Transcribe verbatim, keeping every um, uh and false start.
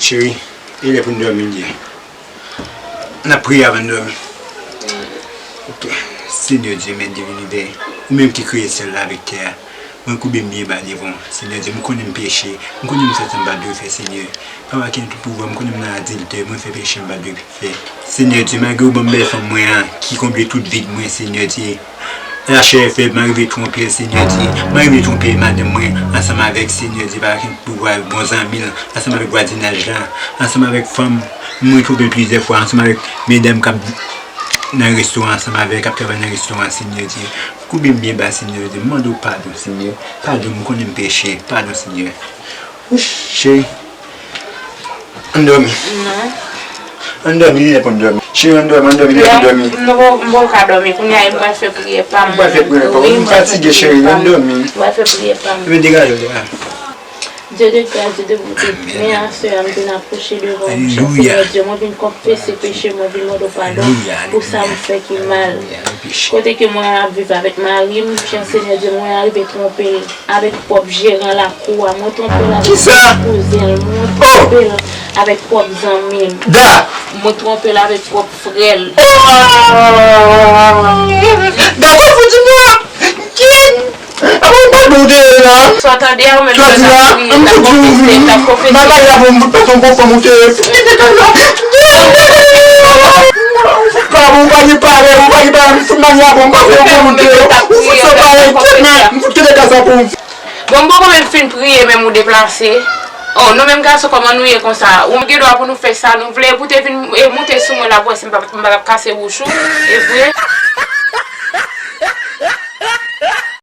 Cheri, e lè pou n dòmi, li ye. N ap priye avan n dòmi. Ok. Senyè Dye, Mèt de linivè, ou menm ki kreye syèl la avèk tè a, mwen koube m byen ba devan w. Senyè Dye, m konnen m peche, m konnen m fè sa m pa dwe fè, Senyè. Papa ki gen tout pouvwa, m konnen m nan adiltè, mwen fè peche m pa dwe fè. Senyè Dye, malgre ou ban m bèl fanm mwen an, ki konble tout vid mwen, Senyè Dye. Lachè fèb, m arive twonpe l, Senyè Dye. M arive twonpe madanm mwen, ansanm avèk, Senyè Dye, pa gen pouvwa, bon zanmi l, ansanm avèk vwazinaj la, ansanm avèk fanm mwen twonpe l plizyè fwa, ansanm avèk medam k ap nan restoran, ansanm avèk, k ap travay nan restoran, Senyè Dye. Koube m byen ba, Senyè Dye. M mande w padon, Senyè. Padon, m konnen m peche. Padon, Senyè. Wouch, cheri. Ann dòmi. Non. Ann dòmi, li lè pou n dòmi. Cheri, ann dòmi, ann dòmi, li lè pou n dòmi. Non, m poko ka dòmi. Kounye a, m pral fè priyè pa m. M pral fè priyè pa m. Wi, m pral fè priyè pa m. Ann dòmi. M pral fè priyè pa m. Ebyen, degaje w, degaje w. Dye de gras, Dye de bonte, men a sè a, m vin apwoche devan w, chè Senyè Dye, mwen vin konfese peche mwen, vin mande w padon pou sa m fè ki mal. Kote ke mwen ap viv avèk mari m, chè Senyè Dye, mwen arive twonpe l avèk pwòp jeran lakou a, mwen twonpe l avèk pwòp kouzen l, mwen twonpe l avèk pwòp zanmi m, mwen twonpe l avèk pwòp frè l. Dakò, fouti mwen! Ki? Avan m pa bon te ye la. Sa w tande a, ou menm ki t ap priye, t ap konfese. M ap pale avè w, m fout pase yon bon fanm ou te ye. Fout nèg la. Ou fout pa bon, ou pa gen parèy, ou pa gen parèy, m fout marye avè w, m pase yon bon moun te ye. Ou fout san parèy, tèt mwen, m fout kite kaz la pou ou. Bon, m poko menm fin priye, menm ou deplase. Oh, nou menm gason, kòman nou ye konsa? Ou gen dwa pou nou fè sa nou vle, pou te vin, e, moute sou mwen la, pou wè si m pa, m pa t ap kase wouch ou, e vre.